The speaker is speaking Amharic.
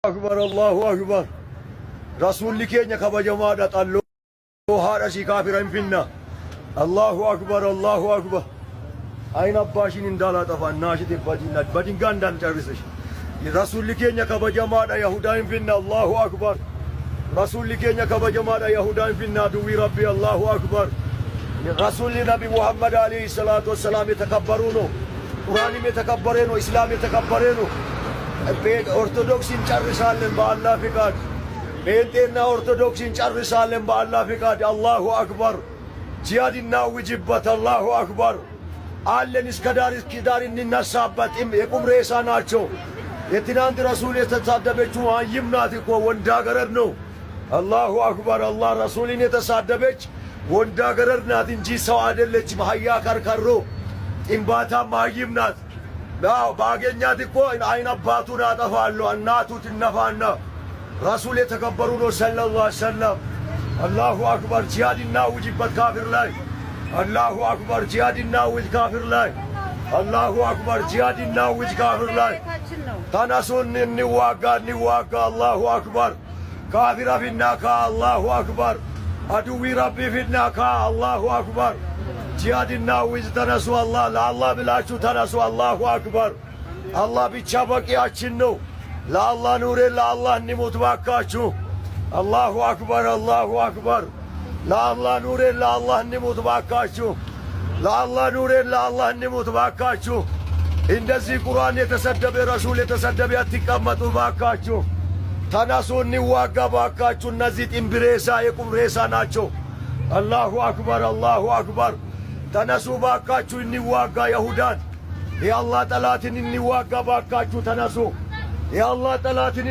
أكبر الله أكبر። Rasuulli keenya kabajamaadha. Xalloo haadha sii kaafira hin finna። الله أكبر الله أكبر። አይን አባሽን እንዳላጠፋ እናሽት በድንጋይ እንዳልጨርስሽ። Rasuulli keenya kabajamaadha. Yahudaa hin finna። الله أكبر። Rasuulli keenya kabajamaadha. Yahudaa hin finna። Aduwwii Rabbii الله أكبر። Rasuulli ነቢ ሙሐመድ عليه الصلاة والسلام የተከበሩ ነው። ቁርአንም የተከበረ ነው። ኢስላም የተከበረ ነው። ኦርቶዶክስ እንጨርሳለን በአላህ ፍቃድ። ጴንጤና ኦርቶዶክስ እንጨርሳለን በአላህ ፍቃድ። الله أكبر። ጂሃድ እናውጅበት። الله أكبر። አለን እስከ ዳር እስከ ዳር እንነሳበት። የቁም ሬሳ ናቸው። የትናንት ረሱል የተሳደበችው መሃይም ናት እኮ፣ ወንዳገረድ ነው። الله أكبር። አላህ ረሱልን የተሳደበች ወንዳገረድ ናት እንጂ ሰው አይደለችም። አህያ ከርከሮ ጥንባታ መሃይም ናት። አዎ ባገኛት እኮ አይን አባቱን አጠፋለሁ። እናቱ ትነፋና ረሱል የተከበሩ ነው صلى الله عليه وسلم። الله أكبر። ጂሃድ እናውጅበት ካፊር ላይ። الله أكبر። ጂሃድ እናውጅ ካፊር ላይ። الله أكبر። ጂሃድ እናውጅ ካፊር ላይ። ተነሱን እንዋጋ፣ እንዋጋ። الله أكبر። ካፊራ ፊናካ። الله أكبر። አዱዊ ረቢ ፊናካ። الله أكبر። ጂሃድ እናውጅ። ተነሱ። አላህ ለአላህ ብላችሁ ተነሱ። الله أكبر። አላህ ብቻ በቂያችን ነው። ለአላህ ኑሬ ለአላህ እንሙት ባካችሁ። الله أكبر። الله أكبر። ለአላህ ኑሬ ለአላህ እንሙት ባካችሁ። ለአላህ ኑሬ ለአላህ እንሙት ባካችሁ። እንደዚህ ቁርአን የተሰደበ፣ ረሱል የተሰደበ አትቀመጡ ባካችሁ። ተነሱ እንዋጋ ባካችሁ። እነዚህ ጥንብ ሬሳ የቁም ሬሳ ናቸው። الله أكبر። الله أكبر። ተነሱ ባካችሁ እንዋጋ። የሁዳን የአላህ ጠላትን እንዋጋ ባካችሁ። ተነሱ የአላህ ጠላትን።